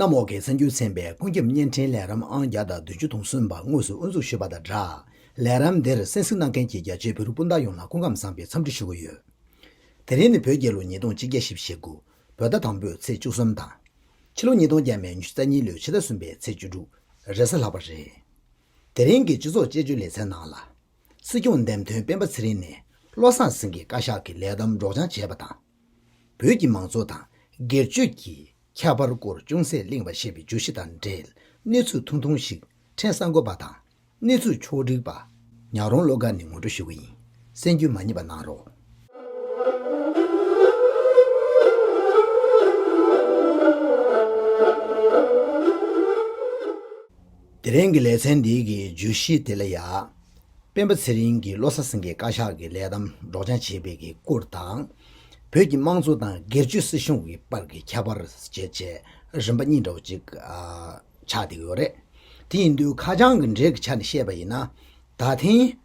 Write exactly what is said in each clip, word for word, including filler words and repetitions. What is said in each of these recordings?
རྣམ་འོག་གི་གསར་འགྱུར་ཚན་པའི་ཀུན་ཁྱབ་བརྙན་འཕྲིན་ལས་རིམ་ཨང་བརྒྱ་དང་བདུན་ཅུ་དོན་གསུམ་པ་དངོས་སུ་དབུ་འཛུགས་ཞུས་པ་དང་སྦྲགས། ལས་རིམ་འདིར་གསན་གཟིགས་གནང་མཁན་གྱི་རྒྱ་ཆེའི་བོད་རིགས་སྤུན་ཟླ་ཡོངས་ལ་སྐུ་ཁམས་བཟང་བའི་འཚམས་འདྲི་ཞུ་གི་ཡོད། དེ་རིང་ནི་བོད་རྒྱལ་ལོ་ཉིས་སྟོང་ཆིག་བརྒྱ་བཞི་བཅུ་ཞེ་དགུ། བོད་ཟླ་དང་པོའི་ཚེས་བཅུ་གསུམ་དང་། ཕྱི་ལོ་ཉིས་སྟོང་བརྒྱ་མེད་ཉི་ཤུ་རྩ་གཉིས་ལོའི་ཕྱི་ཟླ་གསུམ་པའི་ཚེས་བཅུ་དྲུག་རེས་གཟའ་ལྷག་པ་རེད། དེ་རིང་གི་སྤྱི་ཚོགས་དཔྱད་བརྗོད་ལེ་ཚན་ནང་ལ། སྲིད་སྐྱོང་འདེམས་ཐོན་སྤེན་པ་ཚེ་རིང་ནས་བློ་བཟང་སེང་གེ་བཀའ་ཤག་གི་ལས་བསྡོམས་སྒྲོག་སྦྱང་བྱས་པ་དང་། བོད་ཀྱི་མང་གཙོ་དང་སྒེར་གཅོད་ཀྱི་ཁྱད་པར་སྐོར་ཅུང་ཟད་གླེང་བ་ཞེས་པའི་བརྗོད་གཞི་དང་འབྲེལ་གནས་ཚུལ་ཐུང་ཐུང་ཞིག་ཕྲན་གསར་འགོད་པ་དང་གནས་ཚུལ་ཕྱོགས་སྒྲིག་པ་ཉག་རོང་བློ་དགའ་ནས་ངོ་སྤྲོད་ཞུ་གི་ཡིན། གསན་རྒྱུ་མ་བསྙེལ་བ་གནང་རོགས། དེ་རིང་གི་ལེ་ཚན་འདིའི་གི་བརྗོད་གཞི་དེ་ལ་ཡ། སྤེན་པ་ཚེ་རིང་གིས་བློ་བཟང་སེང་གེ་བཀའ་ཤག་གི་ལས་བསྡོམས་སྒྲོག་སྦྱང་བྱས་པའི་གི་སྐོར་དང་། བོད་ཀྱི་དམངས་གཙོ་དང་སྒེར་གཅོད་སྲིད་གཞུང་གི་བར་གྱི་ཁྱད་པར་བཅས་བཅས་རིམ་པ་གཉིས་འདྲ་བོ་ཅིག་ཨ། ཆགས་བསྡད་ཀྱི་ཡོད་རེད། དེ་ཡིན་དུས་ཁ་བྱང་གི་འགྲེལ་གྱི་ཆ་ནས་བཤད་པ་ཡིན་ན། ད་ཐེངས་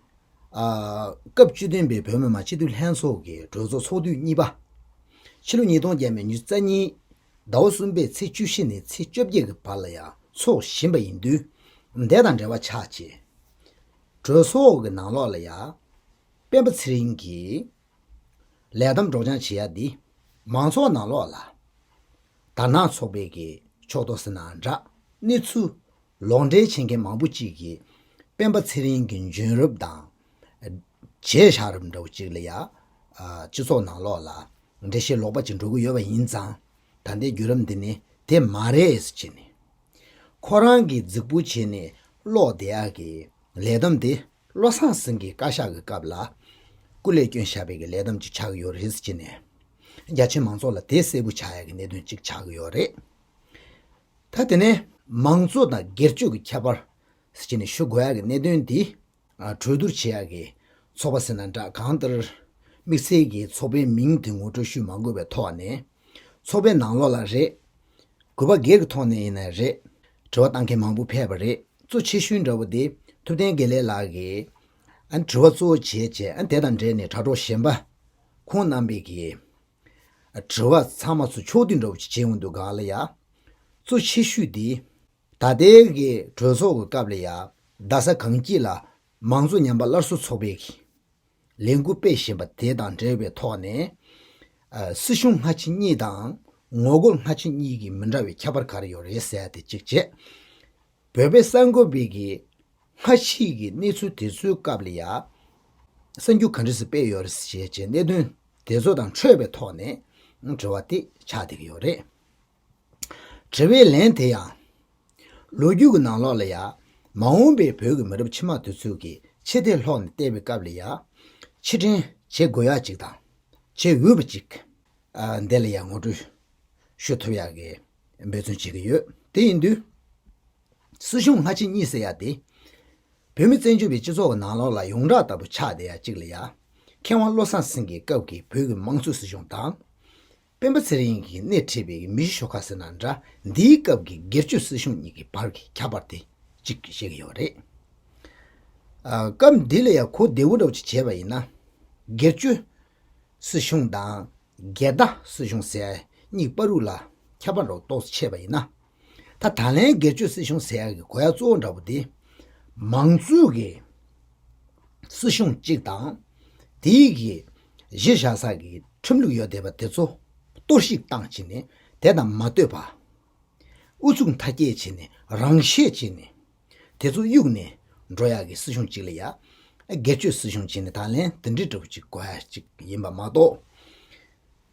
ཨ། སྐབས་བཅུ་བདུན་པའི་བོད་མི་མང་སྤྱི་འཐུས་ལྷན་ཚོགས་ཀྱི་གྲོས་ཚོགས་ཚོགས་དུས་གཉིས་པ། ཕྱི་ལོ་ཉིས་སྟོང་བརྒྱ་མེད་ཉི་ཤུ་རྩ་གཉིས་ཟླ་བ་གསུམ་པའི་ཚེས་བཅུ་བཞི་ནས་ཚེས་བཅོ་བརྒྱད་ཀྱི་བར་ལ་ཡང་ཚོགས་བཞིན་པ་ཡིན་དུས། འདས་དང་འབྲེལ་བ་ཆགས་ཆེ། གྲོས་ཚོགས་ཀྱི་ནང་ལོགས་ལ་ཡང་། སྤེན་པ་ཚེ་རིང་གིས་ལས་བསྡོམས་སྒྲོག་སྦྱང་བྱེད་ཡ་འདི། མང་ཚོགས་ནང་ལོགས་ལ། དར་ནག་ཚོགས་པའི་གི་ཕྱོགས་གཏོགས་ཟེར་ན་འདྲ། གནས་ཚུལ་ལོག་འགྲེལ་བྱེད་མཁན་མང་པོ་གཅིག་གིས་སྤེན་པ་ཚེ་རིང་གི་འཇོན་རབས་དང་། བྱས་བཞག་རབས་འདྲ་བོ་གཅིག་ལ་ཡ། ཨ། སྤྱི་ཚོགས་ནང་ལོགས་ལ་འགྲེལ་བཤད་ལོག་པ་ཅིག་འགྲོ་གི་ཡོད་པ་ཡིན་ཙང་། ད་ལྟའི་བརྒྱུད་རིམ་འདི་ནི་དེ་མ་རེད་ཟེར་བྱས་ནས། ཁོ་རང་གིས་རྫིག་པོ་བྱས་ནས་ཀློག་བསྡད་ཡག་གི་ལས་བསྡོམས་དེ་བློ་བཟང་སེང་གེའི་བཀའ་ཤག་གི་སྐབས་ལ་སྐུ་ལས་བསྐྱོན་བཞག་པའི་གི་ལས་བསྡོམས་ཅིག་ཆགས་ཀྱི་ཡོད་རེད་ཟེར་བྱས་ནས། རྒྱ་ཆེ་མང་ཚོགས་ལ་དེ་གསལ་པོ་ཆགས་ཡག་གི་གནད་དོན་ཅིག་ཆགས་ཀྱི་ཡོད་རེད། ད་དེ་ནས་མང་གཙོ་དང་སྒེར་གཅོད་ཀྱི་ཁྱད་པར་ཟེར་བྱས་ནས་ཞུ་དགོས་ཡག་གི་གནད་དོན་འདི། ཨ། གྲོས་བསྡུར་བྱེད་ཡག་གི་ཚོགས་པ་ཟེར་ན་འདྲ། གང་ལྟར་དམིགས་བསལ་གྱི་ཚོགས་པའི་མིང་དེ་ངོ་སྤྲོད་ཞུ་མ་དགོས་པའི་ཐོག་ནས། ཚོགས་པའི་ནང་ལོགས་ལ་རེད། གུས་པ་སྒེར་གྱི་ཐོག་ནས་ཡིན་ན་རེད། དྲི་བ་བཏང་མཁན་མང་པོ་ཕེབས་པ་རེད། གཙོ་ཆེ་ཤོས་འདྲ་བོ་དེ་ཐུབ་བསྟན་དགེ་ལེགས་ལགས་ཀྱིས། ཨ། དྲི་བ་གཙོ་བོ་བྱས་བྱས། ཨ། དེ་དང་འབྲེལ་ནས་དྲ་གྲོགས་གཞན་པ་ཁོང་རྣམ་པས་ཀྱིས། ཨ། དྲི་བ་ཚང་མ་ཚོ་ཕྱོགས་བསྡུས་འདྲ་བོ་ཅིག་བྱས་ཡོང་དུས་སྒང་ལ་ཡ། གཙོ་ཆེ་ཤོས་དེ། ད་ལྟའི་གི་གྲོས་ཚོགས་ཀྱི་སྐབས་ལ་ཡ། རྡ་ས་གངས་སྐྱིད་ལ་མང་གཙོ་ཉམས་པ་སླར་གསོ་ཚོགས་པའི་གི་ལས་འགུལ་སྤེལ་བཞིན་པ་དེ་དང་འབྲེལ་བའི་ཐོག་ནས། ཨ། སྲིད་གཞུང་སྔ་ཕྱི་གཉིས་དང་ངོ་རྒོལ་སྔ་ཕྱི་གཉིས་ཀྱི་མི་འདྲ་བའི་ཁྱད་པར་ག་རེ་ཡོད་རེད་ཟེར་ཡ་དེ་གཅིག་བྱས། བོད་པའི་གསར་འགོད་པའི་གི་སྔ་ཕྱིའི་གི་གནས་ཚུལ་དེ་ཚོའི་སྐབས་ལ་ཡ། གསར་འགྱུར་ག་འདྲ་ཞིག་སྤེལ་ཡོད་རེད་ཟེར་བྱས་གནད་དོན་དེ་ཚོ་དང་འཕྲོས་པའི་ཐོག་ནས་དྲི་བ་དེ་ཆགས་བསྡད་ཀྱི་ཡོད་རེད། དྲི་བའི་ལན་དེ་ཡང་། ལོ་རྒྱུས་ཀྱི་ནང་ལོགས་ལ་ཡ། མ་འོངས་པའི་བོད་ཀྱི་མི་རབས་ཕྱི་མ་དེ་ཚོས་ཀྱི་ཕྱི་བལྟས་ལྷོག་ནས་བལྟས་པའི་སྐབས་ལ་ཡ། ཕྱིར་དྲན་བྱེད་དགོས་ཡ་ཅིག་དང་། བྱེད་འོས་པ་ཅིག་ཨ། འདི་ལ་ཡ་ངོ་སྤྲོད་ཞུ་ཐུབ་ཡག་གི་འབད་བརྩོན་བྱེད་ཀྱི་ཡོད། དེ་ཡིན་དུས། སྲིད་གཞུང་སྔ་ཕྱི་གཉིས་ཟེར་ཡ་དེ། བོད་མི་བཙན་བྱོལ་བའི་སྤྱི་ཚོགས་ཀྱི་ནང་ལོགས་ལ་ཡོངས་གྲགས་ལྟ་བུ་ཆགས་བསྡད་ཡ་གཅིག་ལ་ཡ། མཁས་དབང་བློ་བཟང་སེང་གེའི་སྐབས་ཀྱི་བོད་ཀྱི་དམངས་གཙོའི་སྲིད་གཞུང་དང་། སྤེན་པ་ཚེ་རིང་གིས་སྣེ་ཁྲིད་པའི་མི་ཤི་ཤོ་ཁ་ཟེར་ན་འདྲ། འདིའི་སྐབས་ཀྱི་སྒེར་གཅོད་སྲིད་གཞུང་གཉིས་ཀྱི་བར་གྱི་ཁྱད་པར་དེ་གཅིག་བཤད་ཀྱི་ཡོད་རེད། ཨ། སྐབས་འདི་ལ་ཡ་གོ་བདེ་བོ་འདྲ་བོ་ཅིག་བྱས་པ་ཡིན་ན། སྒེར་གཅོད་སྲིད་གཞུང་དང་སྒེར་བདག་སྲིད་གཞུང་ཟེར་གཉིས་བར་དུ་ལ་ཁྱད་པར་འདྲ་བོ་ཏོག་ཙམ་ཕྱེ་བ་ཡིན་ན། ད་ད་ལན་སྒེར་གཅོད་སྲིད་གཞུང་ཟེར་ཡག་གི་གོ་ཡ་གཙོ་བོ་འདྲ་བོ་དེ། མང་གཙོའི་གི་སྲིད་གཞུང་གཅིག་དང་། དེའི་གི་གཞི་བཞག་ས་གི་ཁྲིམས་ལུགས་ཡོད་བསྡད་པ་དེ་ཚོ་གཏོར་བཤིག་བཏང་བྱས་ནས་དེ་དང་མ་ལྟོས་པ། ཨུ་ཚུགས་མཐའ་སྐྱེལ་བྱས་ནས་རང་ཤེད་བྱས་ནས་དེ་ཚོ་གཡུགས་ནས་འགྲོ་ཡག་གི་སྲིད་གཞུང་གཅིག་ལ་ཡ། སྒེར་གཅོད་སྲིད་གཞུང་བྱས་ནས་ད་ལན་དེ་འདྲའི་འདྲ་བོ་ཅིག་གོ་ཡ་ཅིག་ཡིན་པ་མ་གཏོགས།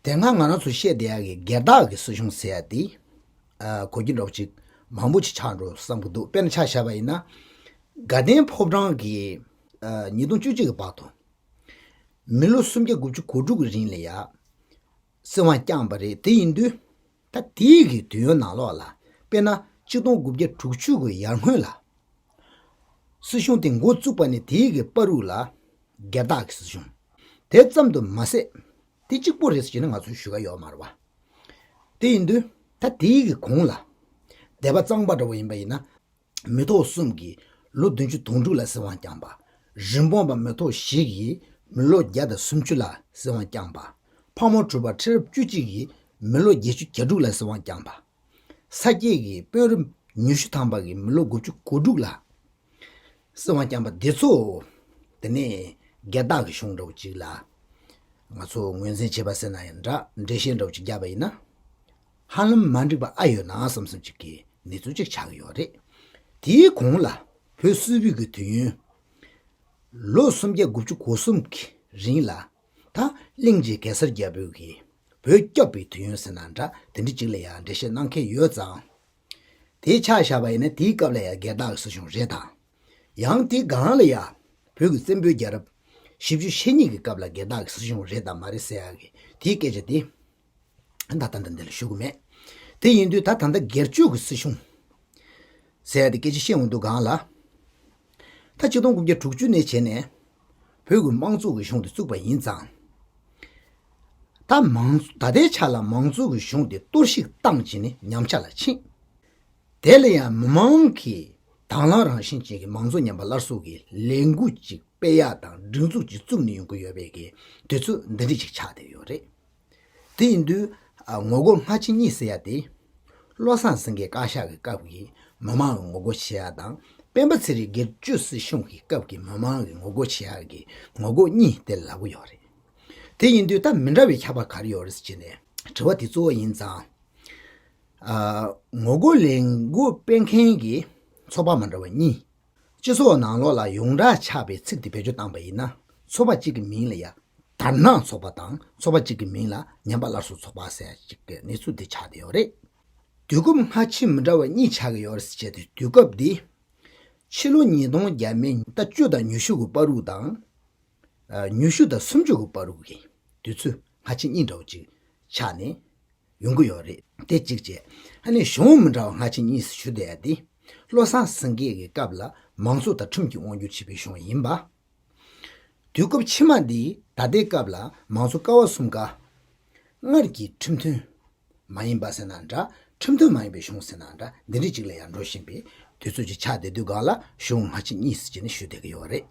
དེ་སྔ་ང་རང་ཚོ་བཤད་བསྡད་ཡག་གི་སྒེར་བདག་གི་སྲིད་གཞུང་ཟེར་ཡ་དེ། ཨ། གོ་རྒྱུ་འདྲ་བོ་ཅིག་མང་པོ་ཅིག་ཆགས་འགྲོ་བསམ་གྱི་འདུག་དཔེར་ན་ཆ་བཞག་པ་ཡིན་ན། དགའ་ལྡན་ཕོ་བྲང་གིས། ཨ། ཉིས་སྟོང་བཅུ་གཅིག་གི་བར་དུ། མི་ལོ་སུམ་བརྒྱ་དགུ་བཅུ་གོ་དྲུག་གི་རིང་ལ་ཡ། སྲིད་དབང་བསྐྱངས་པ་རེད། དེ་ཡིན་དུས། ད་དེའི་གི་དུས་ཡུན་ནང་ལོགས་ལ། དཔེར་ན་གཅིག་སྟོང་དགུ་བརྒྱ་དྲུག་ཅུ་གི་ཡར་སྔོན་ལ། སྲིད་གཞུང་དེ་འགོ་བཙུགས་པ་ནས་དེའི་གི་བར་དུ་ལ། སྒེར་བདག་གི་སྲིད་གཞུང་། དེ་ཙམ་དུ་མ་ཟད། དེ་གཅིག་པོ་རེད་ཟེར་ན་ང་ཚོས་ཞུ་ག་ཡོད་མ་རེད་བ། དེ་ཡིན་དུས། ད་དེའི་གི་གོང་ལ། སྡེ་པ་གཙང་པ་འདྲ་བོ་ཡིན་པ་ཡིན་ན། མི་ཐོག་གསུམ་གྱིས་ལོ་བདུན་ཅུ་དོན་དྲུག་ལ་སྲིད་དབང་བསྐྱངས་པ། རིན་སྤུངས་པ་མི་ཐོག་བཞི་གིས་མི་ལོ་བརྒྱ་དང་སུམ་ཅུ་ལ་སྲིད་དབང་བསྐྱངས་པ། ཕག་མོ་གྲུ་པ་ཁྲི་རབས་བཅུ་གཅིག་གིས་མི་ལོ་བརྒྱད་ཅུ་གྱ་དྲུག་ལ་སྲིད་དབང་བསྐྱངས་པ། ས་སྐྱའི་གི་དཔོན་རིགས་ཉི་ཤུ་ཐམ་པ་གི་མི་ལོ་དགུ་བཅུ་གོ་དྲུག་ལ་སྲིད་དབང་བསྐྱངས་པ་འདི་ཚོ། དེ་ནས་སྒེར་བདག་གི་གཞུང་འདྲ་བོ་ཅིག་ལ་ང་ཚོ་ངོས་འཛིན་བྱས་པ་ཟེར་ན་ཡང་འདྲ། འགྲེལ་བཤད་འདྲ་བོ་ཅིག་བརྒྱབ་པ་ཡིན་ན། ཧ་ལམ་མ་འགྲིག་པ་ཨ་ཡོད་ན་བསམ་བསམ་ཅིག་གི་གནས་ཚུལ་ཅིག་ཆགས་ཀྱི་ཡོད་རེད། དེའི་གོང་ལ་བོད་སིལ་བུའི་གི་དུས་ཡུན་ལོ་སུམ་བརྒྱ་དགུ་བཅུ་གོ་གསུམ་གི་རིང་ལ། ད་གླིང་རྗེ་གེ་སར་རྒྱལ་པོས་གི་བོད་སྐྱོབ་པའི་དུས་ཡུན་ཟེར་ན་འདྲ། དེ་འདྲ་ཅིག་ལ་ཡང་འགྲེལ་བཤད་གནང་མཁན་ཡོད་ཙང་། དེ་ཆ་བཞག་པ་ཡིན་ན་དེའི་སྐབས་ལ་ཡང་སྒེར་བདག་གི་སྲིད་གཞུང་རེད་དང་། ཡང་དེའི་སྒང་ལ་ཡང་བོད་ཀྱི་བཙན་པོའི་རྒྱལ་རབས་བཞི་བཅུ་ཞེ་གཉིས་ཀྱི་སྐབས་ལ་སྒེར་བདག་གི་སྲིད་གཞུང་རེད་དང་མ་རེད་ཟེར་ཡག་གི་དེའི་སྐད་ཆ་དེ་ད་ད་ལྟ་འདི་ལ་ཞུ་གི་མེད། དེ་ཡིན་དུས་ད་ད་ལྟ་སྒེར་གཅོད་ཀྱི་སྲིད་གཞུང་ཟེར་ཡག་དེ་སྐད་ཆ་བཤད་འོང་དུས་སྒང་ལ། ད་ཆིག་སྟོང་དགུ་བརྒྱ་དྲུག་ཅུ་ནས་བྱས་ནས་བོད་ཀྱི་དམངས་གཙོ་གི་གཞུང་དེ་བཙུགས་པ་ཡིན་ཙང་། ད་མང་ད་ལྟའི་ཆ་ལ་མང་གཙོ་གི་གཞུང་དེ་གཏོར་བཤིག་བཏང་བྱས་ནས་ཉམས་ཆག་ལ་ཕྱིན། དེ་ལ་ཡང་མི་མང་གིས་དྭང་བླངས་རང་བཞིན་ཅན་གྱི་མང་གཙོ་ཉམས་པ་སླར་གསོ་གི་ལས་འགུལ་ཅིག་སྤེལ་ཡག་དང་སྒྲིག་འཛུགས་ཅིག་བཙུགས་ནས་ཡོང་གི་ཡོད་པའི་གི་དུས་ཚོད་འདི་འདྲ་ཅིག་ཆགས་བསྡད་ཡོད་རེད། དེ་ཡིན་དུས། ཨ། ངོ་རྒོལ་སྔ་ཕྱི་གཉིས་ཟེར་ཡ་དེ། བློ་བཟང་སེང་གེ་བཀའ་ཤག་གི་སྐབས་ཀྱི་མི་མང་གི་ངོ་རྒོལ་བྱེད་ཡ་དང་། སྤེན་པ་ཚེ་རིང་སྒེར་གཅོད་སྲིད་གཞུང་གི་སྐབས་ཀྱི་མི་མང་གི་ངོ་རྒོལ་བྱེད་ཡ་གི་ངོ་རྒོལ་གཉིས་དེ་ལབ་ཀྱི་ཡོད་རེད། དེ་ཡིན་དུས་ད་མི་འདྲ་བའི་ཁྱད་པར་ག་རེ་ཡོད་རེད་ཟེར་ནས་དྲི་བ་དེ་གཙོ་བོ་ཡིན་ཙང་། ཨ། ངོ་རྒོལ་ལས་འགུལ་སྤེལ་མཁན་གྱི་ཚོགས་པ་མི་འདྲ་བ་གཉིས། སྤྱི་ཚོགས་ནང་ལོགས་ལ་ཡོངས་གྲགས་ཆགས་པའི་ཚིག་དེ་བེད་སྤྱོད་བཏང་པ་ཡིན་ན། ཚོགས་པ་གཅིག་གི་མིང་ལ་ཡ་དར་ནག་ཚོགས་པ་དང་ཚོགས་པ་གཅིག་གི་མིང་ལ་ཉམས་པ་སླར་གསོ་ཚོགས་པ་ཟེར་ཅིག་གི་གནས་ཚུལ་དེ་ཆགས་བསྡད་ཡོད་རེད། དུས་སྐབས་སྔ་ཕྱི་མི་འདྲ་བ་གཉིས་ཆགས་ཀྱི་ཡོད་རེད་ཟེར་བྱས་ཏེ། དུས་སྐབས་འདི་ཕྱི་ལོ་ཉིས་སྟོང་བརྒྱ་མེད་ད་བཅུ་དང་ཉི་ཤུ་གི་བར་དུ་དང་། ཨ། ཉི་ཤུ་དང་སུམ་ཅུ་གི་བར་དུ་གི་དུས་ཚོད་སྔ་ཕྱི་གཉིས་འདྲ་བོ་ཅིག་ཆགས་ནས། ཡོང་གི་ཡོད་རེད། དེ་གཅིག་བྱས། ཨ་ནི་གཞུང་མི་འདྲ་བ་སྔ་ཕྱི་གཉིས་སུ་ཞུ་བསྡད་ཡ་དེ། བློ་བཟང་སེང་གེ་གི་སྐབས་ལ་མང་གཙོ་དང་ཁྲིམས་ཀྱིས་དབང་སྒྱུར་བྱས་པའི་གཞུང་ཡིན་པ། དུས་སྐབས་ཕྱི་མ་འདི་ད་ལྟའི་སྐབས་ལ་མང་གཙོ་ཀ་བ་གསུམ་ཀ་སྔར་གྱི་ཁྲིམས་མཐུན་མ་ཡིན་པ་ཟེར་ན་འདྲ། ཁྲིམས་མཐུན་མ་ཡིན་པའི་གཞུང་ཟེར་ན་འདྲ། འདི་འདྲ་ཅིག་ལ་ཡང་འགྲོ་བཞིན་པའི་དུས་ཚོད་ཅིག་ཆགས་བསྡད་དུས་སྒང་ལ་གཞུང་སྔ་ཕྱི་གཉིས་ཟེར་བྱས་ནས་ཞུ་བསྡད་ཀྱི་ཡོད་རེད།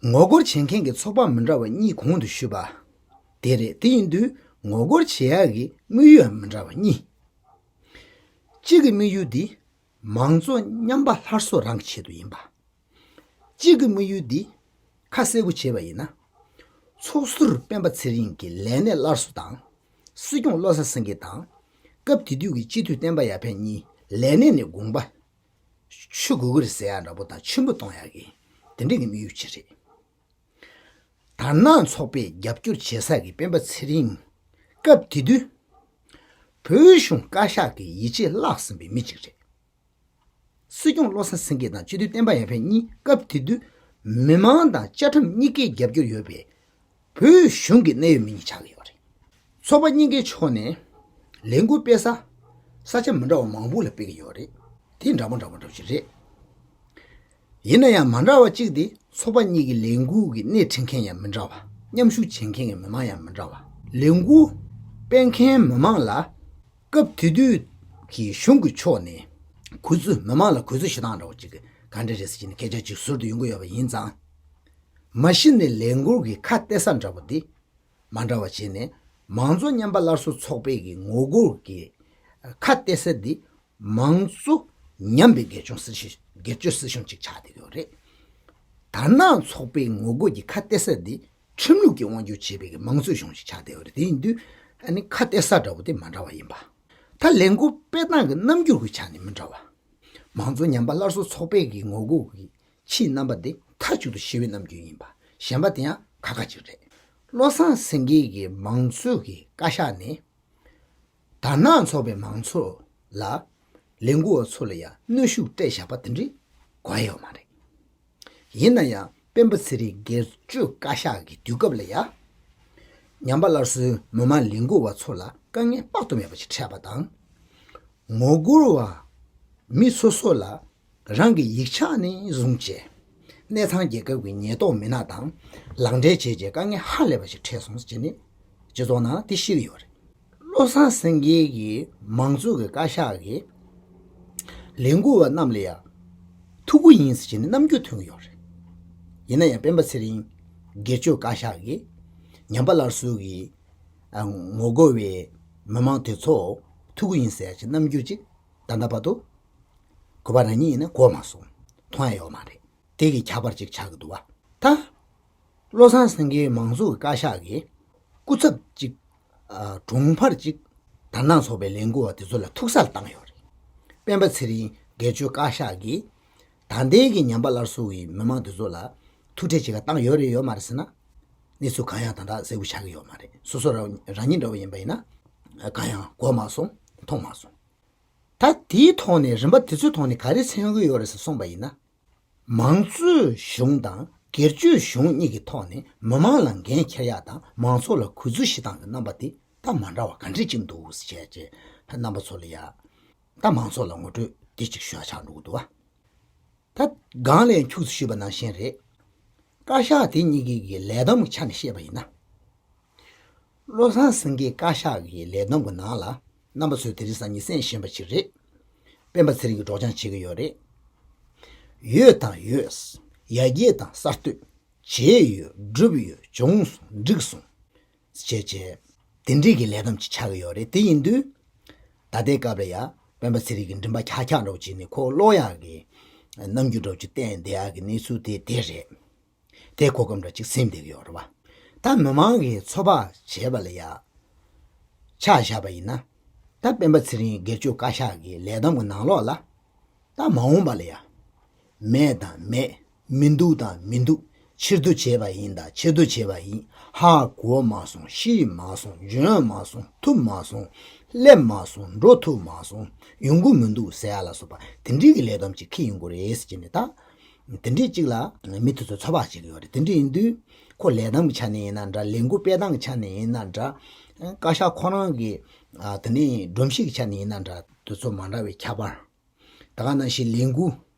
ངོ་རྒོལ་བྱེད་མཁན་གྱི་ཚོགས་པ་མི་འདྲ་བ་གཉིས་གོང་དུ་ཞུས་པ་དེ་རེད། དེ་ཡིན་དུས་ངོ་རྒོལ་བྱེད་ཡག་གི་དམིགས་ཡུལ་མི་འདྲ་བ་གཉིས། གཅིག་གི་དམིགས་ཡུལ་འདི་མང་གཙོ་ཉམས་པ་སླར་གསོ་རང་གི་ཆེད་དུ་ཡིན་པ། གཅིག་གི་དམིགས་ཡུལ་འདི་ཁ་གསལ་པོ་བྱས་པ་ཡིན་ན། ཚོགས་ཟུར་སྤེན་པ་ཚེ་རིང་གི་ལས་གནས་སླར་གསོ་དང་། སྲིད་སྐྱོང་བློ་བཟང་སེང་གེ་དང་། སྐབས་དེ་དུས་ཀྱི་སྤྱི་འཐུས་བསྟན་པ་ཡར་འཕེལ་གཉིས་ལས་གནས་ནས་དགོངས་པ་ཆོད་དགོས་ཀྱི་རེད་ཟེར་ཡ་འདྲ་པོ་དང་ཆེན་པོ་གཏོང་ཡག་གི་དེ་འདྲ་གི་དམིགས་ཡུལ་ཅིག་རེད། དར་ནག་ཚོགས་པས་རྒྱབ་སྐྱོར་བྱེད་ས་གི་སྤེན་པ་ཚེ་རིང་། སྐབས་དེ་དུས་བོད་གཞུང་བཀའ་ཤག་གི་ཡིད་ཆེས་བརླགས་ཟིན་པའི་མི་གཅིག་རེད། སྲིད་སྐྱོང་བློ་བཟང་སེང་གེ་དང་སྤྱི་འཐུས་བསྟན་པ་ཡར་འཕེལ་གཉིས་སྐབས་དེ་དུས་མི་མང་དང་བཅའ་ཁྲིམས་གཉིས་ཀའི་རྒྱབ་སྐྱོར་ཡོད་པའི་བོད་གཞུང་གི་གནད་ཡོད་མི་གཉིས་ཆགས་ཀྱི་ཡོད་རེད། ཚོགས་པ་གཉིས་ཀའི་ཕྱོགས་ནས་ལས་འགུལ་སྤེལ་ས་ས་ཆ་མི་འདྲ་བ་མང་པོ་ལ་སྤེལ་གྱི་ཡོད་རེད། དེ་འདྲ་མོ་འདྲ་མོ་འདྲ་བོ་ཞིག་རེད། ཡིན་ན་ཡང་མ་འདྲ་བ་གཅིག་དེ་ཚོགས་པ་གཉིས་ཀྱི་ལས་འགུལ་གྱི་སྣེ་ཁྲིད་མཁན་ཡང་མི་འདྲ་བ། མཉམ་ཞུགས་བྱེད་མཁན་གྱི་མི་མང་ཡང་མི་འདྲ་བ། ལས་འགུལ་སྤེལ་མཁན་མི་མང་ལ་སྐབས་དེ་དུས་ཀྱི་གཞུང་གི་ཕྱོགས་ནས་གུས་བརྩི། མི་མང་ལ་གུས་བརྩི་ཞུ་སྟངས་འདྲ་བོ་གཅིག་གི་ག་འདྲ་རེད་ཟེར་གྱི་ནས་སྐད་ཆ་གཅིག་ཟུར་དུ་ཡོང་གི་ཡོད་པ་ཡིན་ཙང་། མ་གཞི་ནས་ལས་འགུལ་གྱི་ཁ་གཏད་ས་འདྲ་བོ་དེ་མ་འདྲ་བ་བྱས་ནས། མང་གཙོ་ཉམས་པ་སླར་གསོ་ཚོགས་པའི་གི་ངོ་རྒོལ་གྱི་ཁ་གཏད་ས་འདི་མང་གཙོ་ཉམས་པའི་སྒེར་གཅོད་སྲིད་གཞུང་སྒེར་གཅོད་སྲིད་གཞུང་ཅིག་ཆགས་བསྡད་ཡོད་རེད། དར་ནག་ཚོགས་པའི་ངོ་རྒོལ་གྱི་ཁ་གཏད་ས་འདི་ཁྲིམས་ལུགས་ཀྱིས་དབང་སྒྱུར་བྱས་པའི་གི་མང་གཙོའི་གཞུང་ཞིག་ཆགས་བསྡད་ཡོད་རེད། དེ་ཡིན་དུས་ཨ་ནི་ཁ་གཏད་ས་འདྲ་བོ་དེ་མ་འདྲ་བ་ཡིན་པ། ད་ལས་འགུལ་སྤེལ་སྟངས་ཀྱི་རྣམ་འགྱུར་གྱི་ཆ་ནས་མི་འདྲ་བ། མང་གཙོ་ཉམས་པ་སླར་གསོ་ཚོགས་པའི་གི་ངོ་རྒོལ་གྱི་ཕྱིའི་རྣམ་པ་དེ་མཐའ་གཅིག་ཏུ་ཞི་བའི་རྣམ་འགྱུར་ཡིན་པ། གཞན་པ་དེ་ཡང་ཁག་ཁག་ཅིག་རེད། བློ་བཟང་སེང་གེ་གི་མང་གཙོའི་གི་བཀའ་ཤག་ནས་དར་ནག་ཚོགས་པའི་མང་ཚོགས་ལ་ལས་འགུལ་བ་ཚོ་ལ་ཡང་གནོན་ཤུགས་སྤྲད་བཞག་པ་དེ་འདྲའི་གོ་ཡ་ཡོད་མ་རེད། ཡིན་ན་ཡང་སྤེན་པ་ཚེ་རིང་སྒེར་གཅོད་བཀའ་ཤག་གི་དུས་སྐབས་ལ་ཡང་། ཉམས་པ་སླར་གསོའི་མི་མང་ལས་འགུལ་བ་ཚོ་ལ་དཀའ་ངལ་དཔག་ཏུ་མེད་པ་ཞིག་འཕྲད་པ་དང་། ངོ་རྒོལ་བ་མི་སོ་སོ་ལ་རང་གི་ཡིག་ཆ་ནས་བཟུང་བྱས། གནས་ཚང་རྒྱལ་ཁབ་ཀྱི་ཉེན་རྟོག་མི་སྣ་དང་ལག་འབྲེལ་བྱས་རྗེས་དཀའ་ངལ་ཧ་ལས་པ་ཞིག་འཕྲད་སོང་ཟེར་ནས་སྤྱི་ཚོགས་ནང་དེ་བཤད་ཀྱི་ཡོད་རེད། བློ་བཟང་སེང་གེ་གིས་མང་གཙོ་གི་བཀའ་ཤག་གི་ལས་འགུལ་བ་རྣམས་ལ་ཡང་ཐུགས་ཁུར་ཡིན་ཟེར་བྱས་ནས་རྣམ་འགྱུར་ཐོན་གྱི་ཡོད་རེད། ཡིན་ན་ཡང་སྤེན་པ་ཚེ་རིང་སྒེར་གཅོད་བཀའ་ཤག་གིས་ཉམས་པ་སླར་གསོ་གི་ཨ་ངོ་རྒོལ་བའི་མི་མང་དེ་ཚོ་ཐུགས་ཁུར་ཡིན་ཟེར་ཡ་ཅིག་རྣམ་འགྱུར་ཅིག་ ད་ལྟ་བར་དུ་གུས་པ་རང་ཉིད་ཡིན་ན་གོ་མ་སོང་། མཐོང་ཡ་ཡོད་མ་རེད། དེ་གི་ཁྱད་པར་ཅིག་ཆགས་ཀྱི་འདུག་བ། ད་བློ་བཟང་སེང་གེའི་མང་གཙོ་གི་བཀའ་ཤག་གིས་སྐུ་ཚབ་ཅིག་ཨ་དྲུང་འཕར་ཅིག་དར་ནག་ཚོགས་པའི་ལས་འགུལ་བ་དེ་ཚོ་ལ་ཐུག་ས་ལ་བཏང་ཡོད་རེད། སྤེན་པ་ཚེ་རིང་སྒེར་གཅོད་བཀའ་ཤག་གིས་ད་ལྟའི་གི་ཉམས་པ་སླར་གསོ་གི་མི་མང་དེ་ཚོ་ལ་ཐུག་འཕྲད་བྱེད་ག་བཏང་ཡོད་རེད་ཡོད་མ་རེད་ཟེར་ན། གནས་ཚུལ་གང་ཡང་ད་ལྟ་གསལ་པོ་ཆགས་ཀྱི་ཡོད་མ་རེད། སོ་སོ་རང་རང་ཉིད་འདྲ་བོ་ཡིན་པ་ཡིན་ན་གང་ཡང་གོ་མ་སོང་མཐོང་མ་སོང་། ད་དེའི་ཐོག་ནས་རིམ་པ་དེ་ཚོའི་ཐོག་ནས་ག་རེ་མཚོན་གྱི་ཡོད་རེད་ཟེར་གསུངས་པ་ཡིན་ན། མང་གཙོའི་གཞུང་དང་སྒེར་གཅོད་གཞུང་གཉིས་ཀྱི་ཐོག་ནས་མི་མང་ལ་འགན་འཁྱེར་ཡག་དང་མང་ཚོགས་ལ་གུས་བརྩི་ཞུ་སྟངས་ཀྱི་རྣམ་པ་དེ་ད་མ་འདྲ་བ་ག་འདྲས་ཅིག་འདུག་ཟེར་བྱས་རྗེས་རྣམ་པ་ཚོ་ལ་ཡ། ད་མང་ཚོགས་ལ་ངོ་སྤྲོད་དེ་ཅིག་ཞུ་ཡ་ཆགས་འགྲོ་གི་འདུག་བ། ད་སྒང་ལས་འཁྱུག་ཙམ་ཞུས་པ་ནང་བཞིན་རེད། བཀའ་ཤག་དེ་གཉིས་ཀྱི་གི་ལས་བསྡོམས་ཀྱི་ཆ་ནས་བཤད་པ་ཡིན་ན། བློ་བཟང་སེང་གེ་བཀའ་ཤག་གི་ལས་བསྡོམས་ཀྱི་ནང་ལ་རྣམ་པ་ཚོས་དེ་རིང་སང་ཉིན་གསན་བཞིན་པ་ཅིག་རེད། སྤེན་པ་ཚེ་རིང་གིས་སྒྲོག་སྦྱང་བྱེད་ཀྱི་ཡོད་རེད། ཡོད་དང་ཡོད། ཡར་རྒྱས་དང་གསར་གཏོད། བྱས་ཡོད། བསྒྲུབས་ཡོད། བྱུང་སོང་། འགྲིག་སོང་། ཟེར་བྱས། དེ་འདྲའི་གི་ལས་བསྡོམས་ཅིག་ཆགས་ཀྱི་ཡོད་རེད། དེ་ཡིན་དུས། ད་ལྟའི་སྐབས་ལ་ཡ་སྤེན་པ་ཚེ་རིང་གི་མགྲིན་པ་འཁྱག་འཁྱག་འདྲ་བོ་བྱས་ནས་ཁོ་ཀློག་ཡག་གི་རྣམ་འགྱུར་འདྲ་བོ་ཅིག་བསྟན་བསྡད་ཡག་གི་གནས་ཚུལ་དེ་དེ་རེད། དེ་གོ་སྐབས་འདྲ་ཅིག་ཟིན་བསྡད་ཀྱི་ཡོད་རེད་བ། ད་མི་མང་གིས་ཚོད་དཔག་བྱས་པ་ལ་ཡ་ཆ་བཞག་པ་ཡིན་ན། ད་སྤེན་པ་ཚེ་རིང་སྒེར་གཅོད་བཀའ་ཤག་གི་ལས་བསྡོམས་ཀྱི་ནང་ལོགས་ལ། ད་མ་འོངས་པ་ལ་ཡ། མེད་དང་མེད། མི་འདུག་དང་མི་འདུག་ཕྱིར་བསྡུ་བྱས་པ་ཡིན་དང་ཕྱིར་བསྡུ་བྱས་པ་ཡིན། ཧ་གོ་མ་སོང་། ཤེས་མ་སོང་། འཇོན་མ་སོང་། ཐུབ་མ་སོང་། སླེབས་མ་སོང་། འགྲོ་ཐུབ་མ་སོང་། ཡོང་གི་མི་འདུག་ཟེར་ཡ་ལ་སོགས་པ་དེ་འདྲའི་གི་ལས་བསྡོམས་ཅིག་འཁྱེར་ཡོང་གི་རེད་ཟེར་གྱི་ནས་ད། དེ་འདྲའི་གཅིག་ལ་མི་དེ་ཚོ་ཚོད་དཔག་བྱེད་ཀྱི་ཡོད་རེད། དེ་འདྲ་ཡིན་དུས་ཁོ་ལས་སྟངས་ཀྱི་ཆ་ནས་ཡིན་ན་འདྲ། ལས་འགུལ་སྤེལ་སྟངས་ཀྱི་ཆ་ནས་ཡིན་ན་འདྲ། བཀའ་ཤག་ཁོ་རང་གི་ཨ་དེ་ནས་སྒྲོམ་གཞི་གི་ཆ་ནས་ཡིན་ན་འདྲ། དེ་ཚོ་མ་འདྲ་བའི་ཁྱད་པར། ད་ག་ནང་བཞིན་ལས་འགུལ་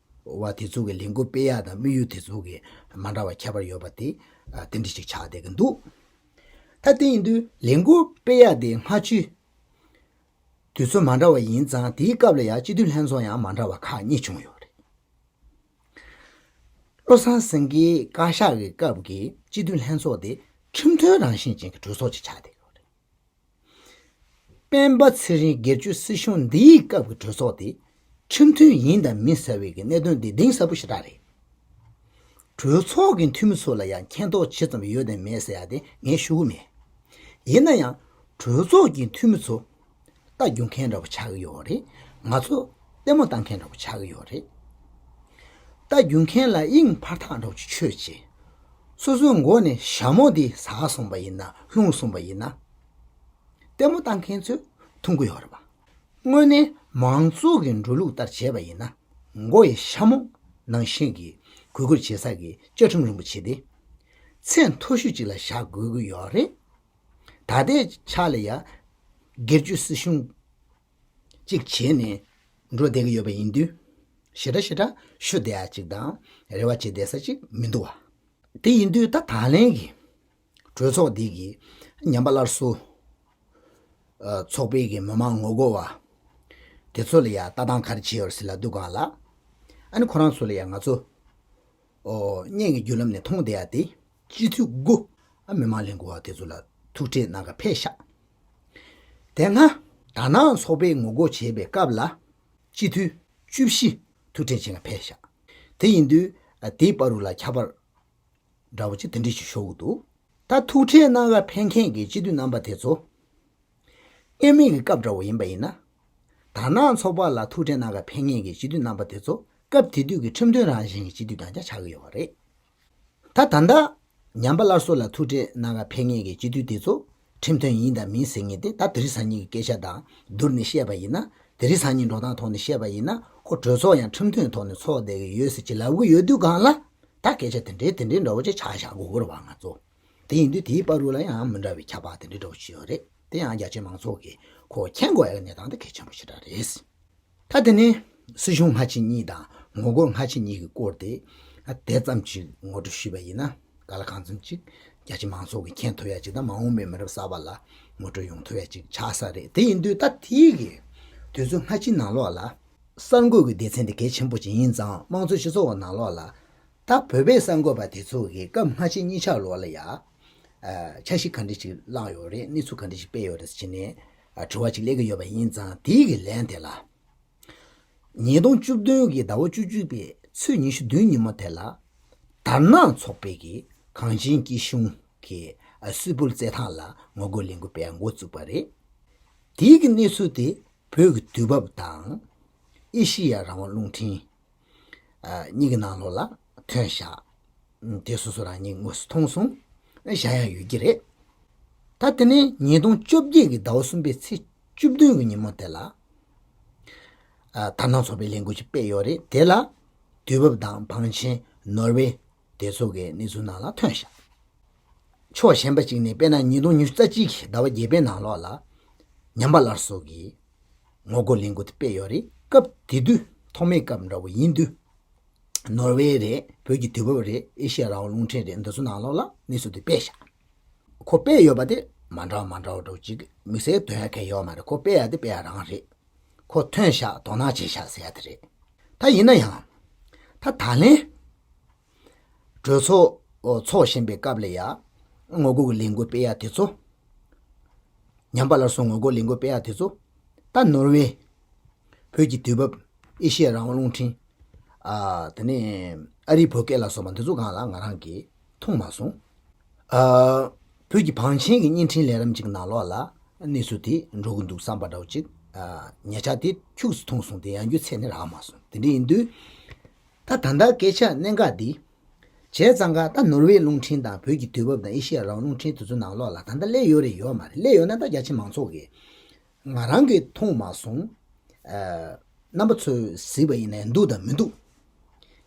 བ་དེ་ཚོ་གི་ལས་འགུལ་སྤེལ་ཡག་དང་དམིགས་ཡུལ་དེ་ཚོ་གི་མ་འདྲ་བ་ཁྱད་པར་ཡོད་པ་དེ་ཨ་དེ་འདྲ་ཞིག་ཆགས་བསྡད་ཀྱི་འདུག་ད་དེ་ཡིན་དུས་ལས་འགུལ་སྤེལ་ཡག་དེ་སྔ་ཕྱི་དུས་ཚོད་མ་འདྲ་བ་ཡིན་ཙང་། དེའི་སྐབས་ལ་ཡང་སྤྱི་འཐུས་ལྷན་ཚོགས་ཡང་མ་འདྲ་བ་ཁག་གཉིས་བྱུང་ཡོད་རེད། བློ་བཟང་སེང་གེའི་བཀའ་ཤག་གི་སྐབས་ཀྱི་སྤྱི་འཐུས་ལྷན་ཚོགས་དེ་ཁྲིམས་མཐུན་རང་བཞིན་ཅན་གྱི་གྲོས་ཚོགས་ཅིག་ཆགས་བསྡད་ཡོད་རེད། སྤེན་པ་ཚེ་རིང་སྒེར་གཅོད་སྲིད་གཞུང་འདིའི་སྐབས་ཀྱི་གྲོས་ཚོགས་དེ་ཁྲིམས་མཐུན་ཡིན་དང་མིན་ཟེར་བའི་གི་གནད་དོན་འདི་གཏིང་ཟབ་པོ་ཞེ་དྲག་རེད། གྲོས་ཚོགས་ཀྱི་འཐུས་མི་ཚོ་ལ་ཡང་མཁྱེན་རྟོགས་ཇི་ཙམ་ཡོད་དང་མེད་ཟེར་ཡ་དེ་ངས་ཞུ་གི་མེད། ཡིན་ན་ཡང་གྲོས་ཚོགས་ཀྱི་འཐུས་མི་ཚོ་རྟ་རྒྱུག་མཁན་འདྲ་བོ་ཆགས་ཀྱི་ཡོད་རེད། ང་ཚོ་ལྟད་མོ་ལྟ་མཁན་འདྲ་བོ་ཆགས་ཀྱི་ཡོད་རེད། རྟ་རྒྱུག་མཁན་ལ་དབྱིངས་འཕར་ཐག་འདྲ་བོ་ཅིག་ཆོད་བྱས། སོ་སོའི་མགོ་ནས་ཞྭ་མོ་དེ་ཟག་སོང་བ་ཡིན་ན། ལྷུང་སོང་བ་ཡིན་ན། ལྟད་མོ་ལྟ་མཁན་ཚོས་མཐོང་གི་ཡོད་རེད་པ། དངོས་གནས་མང་གཙོ་གི་འགྲོ་ལུགས་ལྟར་བྱས་པ་ཡིན་ན། མགོ་ཡི་ཞྭ་མོ་ནང་བཞིན་གྱི་གུས་བཀུར་བྱེད་ས་གི་བཅའ་ཁྲིམས་རིན་པོ་ཆེ་དེ་ཚད་མཐོ་ཤོས་ཅིག་ལ་བཞག་དགོས་ཀྱི་ཡོད་རེད། ད་ལྟའི་ཆ་ལ་ཡ་སྒེར་གཅོད་སྲིད་གཞུང་གཅིག་བྱས་ནས་འགྲོ་བསྡད་ཀྱི་ཡོད་པ་ཡིན་དུས། ཞེ་དྲག་ཞེ་དྲག་ཞུ་བསྡད་ཡ་གཅིག་དང་རེ་བ་བྱེད་བསྡད་ས་གཅིག་མི་འདུག་བ། དེ་ཡིན་དུས་ད་ད་ལན་གྱི་གྲོས་ཚོགས་འདི་གི་ཉམས་པ་སླར་གསོ་ཨ་ཚོགས་པའི་གི་མི་མང་ངོ་རྒོལ་བ་དེ་ཚོ་ལ་ཡ་ལྟ་སྟངས་ག་རེ་བྱས་ཡོད་རེད་ཟེར་ལབ་དུས་སྒང་ལ། ཨ་ནི་ཁོ་རང་ཚོ་ལ་ཡ་ང་ཚོ་ཨོ་བརྙན་གྱི་བརྒྱུད་ལམ་ནས་མཐོང་བསྡད་ཡ་དེ། སྤྱི་འཐུས་དགུ་ཨ་མི་མང་ལས་འགུལ་བ་དེ་ཚོ་ལ་ཐུག་འཕྲད་གནང་ག་ཕེབས་ཤག་དེ་སྔ་དར་ནག་ཚོགས་པས་ངོ་རྒོལ་བྱས་པའི་སྐབས་ལ་སྤྱི་འཐུས་བཅུ་བཞི་ཐུག་འཕྲད་བྱེད་ག་ཕེབས་ཤག་དེ་ཡིན་དུས་ཨ་དེའི་བར་རུ་ལ་ཁྱད་པར་འདྲ་བོ་ཅིག་དེ་འདྲ་ཞིག་ཤོར་གི་འདུག་ད་ཐུག་འཕྲད་གནང་ག་ཕེབས་མཁན་གྱི་སྤྱི་འཐུས་རྣམ་པ་དེ་ཚོ་སྔོན་མའི་གི་སྐབས་འདྲ་བོ་ཡིན་པ་ཡིན་ན། དར་ནག་ཚོགས་པ་ལ་ཐུག་འཕྲད་གནང་ག་ཕེབས་མཁན་གྱི་སྤྱི་འཐུས་རྣམ་པ་དེ་ཚོ་སྐབས་དེ་དུས་ཀྱི་ཁྲིམས་མཐུན་རང་བཞིན་གྱི་སྤྱི་འཐུས་རྐྱང་རྐྱང་ཆགས་ཀྱི་ཡོད་པ་རེད། ད་ད་ལྟ་ཉམས་པ་སླར་གསོ་ལ་ཐུག་འཕྲད་གནང་ག་ཕེབས་མཁན་གྱི་སྤྱི་འཐུས་དེ་ཚོ་ཁྲིམས་མཐུན་ཡིན་དང་མིན་ཟེར་མཁན་དེ་ད་དེ་རིང་སང་ཉིན་གྱི་སྐད་ཆ་དང་བསྡུར་ནས་བཤད་པ་ཡིན་ན། དེ་རིང་སང་ཉིན་འགྲོ་སྟངས་ཐོག་ནས་བཤད་པ་ཡིན་ན། ཁོ་གྲོས་ཚོགས་ཡང་ཁྲིམས་མཐུན་ཐོག་ནས་ཚོགས་བསྡད་ཀྱི་ཡོད་ཟེར་གྱི་ལབ་ཀྱི་ཡོད་དུས་སྒང་ལ། ད་སྐད་ཆ་དེ་འདྲའི་དེ་འདྲའི་འདྲ་བོ་ཅིག་ཆགས་བཞག་དགོས་ཀྱི་རེད་བ་ང་ཚོ། དེ་ཡིན་དུས་དེའི་བར་རུ་ལ་ཡང་མི་འདྲ་བའི་ཁྱད་པར་དེ་འདྲའི་འདྲ་བོ་ཞིག་ཡོད་རེད། དེ་ཡང་རྒྱ་ཆེའི་མང་ཚོགས་ཀྱིས་ཁོ་མཁྱེན་དགོས་ཡག་གི་གནས་སྟངས་དེ་གལ་ཆེན་པོ་ཞེ་དྲག་རེད། ད་དེ་ནས་སྲིད་གཞུང་སྔ་ཕྱི་གཉིས་དང་ངོ་རྒོལ་སྔ་ཕྱི་གཉིས་ཀྱི་སྐོར་དེ་དེ་ཙམ་ཅིག་ངོ་སྤྲོད་ཞུས་པ་ཡིན་ན། ག་ལ་གང་འཚམ་ཅིག་རྒྱ་ཆེ་མང་ཚོགས་ཀྱིས་མཁྱེན་ཐུབ་ཡ་ཅིག་དང་། མ་འོངས་པའི་མི་རབས་གསར་པ་ལ་ངོ་སྤྲོད་ཡོང་ཐུབ་ཡ་ཅིག་ཆགས་ས་རེད། དེ་ཡིན་དུས་ད་དེའི་གི་དུས་ཚོད་སྔ་ཕྱི་ནང་ལོགས་ལ་གསར་འགོད་ཀྱི་སྡེ་ཚན་དེ་གལ་ཆེན་པོ་ཅིག་ཡིན་ཙང་། དམངས་གཙོའི་སྤྱི་ཚོགས་ནང་ལོགས་ལ་ད་བོད་པའི་གསར་འགོད་པ་དེ་ཚོ་གི་སྐབས་སྔ་ཕྱི་གཉིས་ཆ་ལོགས་ལ་ཡ་ཨ་འཆར་གཞི་ག་འདྲ་ཅིག་བླངས་ཡོད་རེད། གནས་ཚུལ་ག་འདྲ་ཅིག་སྤེལ་ཡོད་རེད་ཟེར་ནས་ཨ་དྲི་བ་ཅིག་སླེབས་ཀྱི་ཡོད་པ་ཡིན་ཙང་། དེའི་གི་ལན་དེ་ལ། ཉིས་སྟོང་བཅུ་བདུན་གྱི་ཟླ་བ་བཅུ་གཅིག་པའི་ཚེས་ཉི་ཤུ་བདུན་ཉིན་མོ་དེ་ལ། དར་ནག་ཚོགས་པའི་གི་གངས་ཅན་སྐྱིད་གཤོངས་ཀྱི་སུད་སྤུལ་རྩེད་ཐང་ལ་ངོ་རྒོལ་ལས་འགུལ་སྤེལ་འགོ་བཙུགས་པ་རེད། དེའི་གི་གནས་ཚུལ་དེ་བོད་ཀྱི་དུས་བབ་དང་ཨེ་ཤི་ཡ་རང་དབང་རླུང་འཕྲིན་གཉིས་ཀྱི་ནང་ལོགས་ལ་ཐོན་བཞག་དེ་སོ་སོ་རང་ཉིད་དངོས་སུ་མཐོང་སོང་། གཞན་ཡང་ཡོད་ཀྱི་རེད། ད་དེ་ནས་ཉིས་སྟོང་བཅོ་བརྒྱད་ཀྱི་ཟླ་བ་གསུམ་པའི་ཚེས་བཅུ་བདུན་གྱི་ཉིན་མོ་དེ་ལ། དར་ནག་ཚོགས་པའི་ལས་འགུལ་ཅིག་སྤེལ་ཡོད་རེད། དེ་ལ་དུས་བབ་དང་བང་ཆེན་ནོར་ཝེ་དེ་ཚོ་གི་གནས་ཚུལ་ནང་ལ་ཐོན་བཞག་ཕྱོགས་གཞན་པ་ཅིག་ནས་དཔེར་ན་ཉིས་སྟོང་ཉི་ཤུ་རྩ་གཅིག་གི་ཟླ་བ་བརྒྱད་པའི་ནང་ལོགས་ལ་ཉམས་པ་སླར་གསོ་གི་ངོ་རྒོལ་ལས་འགུལ་དེ་སྤེལ་ཡོད་རེད། སྐབས་དེ་དུས་ཐོག་མའི་སྐབས་འདྲ་བོ་ཡིན་དུས། ནོར་ཝེ་རེད། བོད་ཀྱི་དུས་བབ་རེད། ཨེ་ཤི་ཡ་རང་དབང་རླུང་འཕྲིན་རེད། འདི་ཚོ་ནང་ལོགས་ལ་གནས་ཚུལ་དེ་སྤེལ་བཞག་ཁོ་སྤེལ་ཡོད་པ་དེ་མ་འདྲ་བ་མ་འདྲ་བ་འདྲ་བོ་ཅིག་དམིགས་བསལ་འདོན་ཡ་གང་ཡོད་མ་རེད། ཁོ་སྤེལ་ཡ་དེ་སྤེལ་ཡ་རང་རེད། ཁོ་ཐོན་བཞག་དོ་སྣང་བྱས་བཞག་ཟེར་ཡ་དེ་རེད། ད་ཡིན་ན་ཡང་། ད་ད་ལན་གྲོས་ཚོགས་འོ་ཚོགས་བཞིན་པའི་སྐབས་ལ་ཡ་ངོ་རྒོལ་གྱི་ལས་འགུལ་སྤེལ་ཡ་དེ་ཚོ། ཉམས་པ་སླར་གསོ་ངོ་རྒོལ་ལས་འགུལ་སྤེལ་ཡ་དེ་ཚོ། ད་ནོར་ཝེ། བོད་ཀྱི་དུས་བབ། ཨེ་ཤི་ཡ་རང་དབང་རླུང་འཕྲིན། ཨ། དེ་ནས་ཨ་རིའི་བོད་སྐད་ལ་སོགས་པ་འདི་ཚོ་སྒང་ལ་ང་རང་གིས་མཐོང་མ་སོང་། ཨ། བོད་ཀྱི་བང་ཆེན་གྱི་བརྙན་འཕྲིན་ལས་རིམ་གཅིག་ནང་ལོགས་ལ་གནས་ཚུལ་དེ་འགྲོ་གི་འདུག་བསམ་པ་འདྲ་བོ་ཅིག་ཨ། ཉེ་ཆར་དེ་ཁྱུག་ཙམ་མཐོང་སོང་། དེ་ཡང་རྒྱུ་མཚན་ནི་རག་མ་སོང་། དེ་འདྲ་ཡིན་དུས། ད་ད་ལྟ་སྐད་ཆ་གནད་འགག་འདི། བྱས་ཙང་ཀ་ད་ནོར་ཝེ་རླུང་འཕྲིན་དང་བོད་ཀྱི་དུས་བབ་དང་ཨེ་ཤི་ཡ་རང་དབང་རླུང་འཕྲིན་དེ་ཚོ་ནང་ལོགས་ལ་ད་ལྟ་སླེབས་ཡོད་རེད་ཡོད་མ་རེད། སླེབས་ཡོད་ན་ད་རྒྱ་ཆེ་མང་ཚོགས་ཀྱིས་ང་རང་གིས་མཐོང་མ་སོང་། ཨ། རྣམ་པ་ཚོས་གཟིགས་པ་ཡིན་ན་འདུག་དང་མི་འདུག་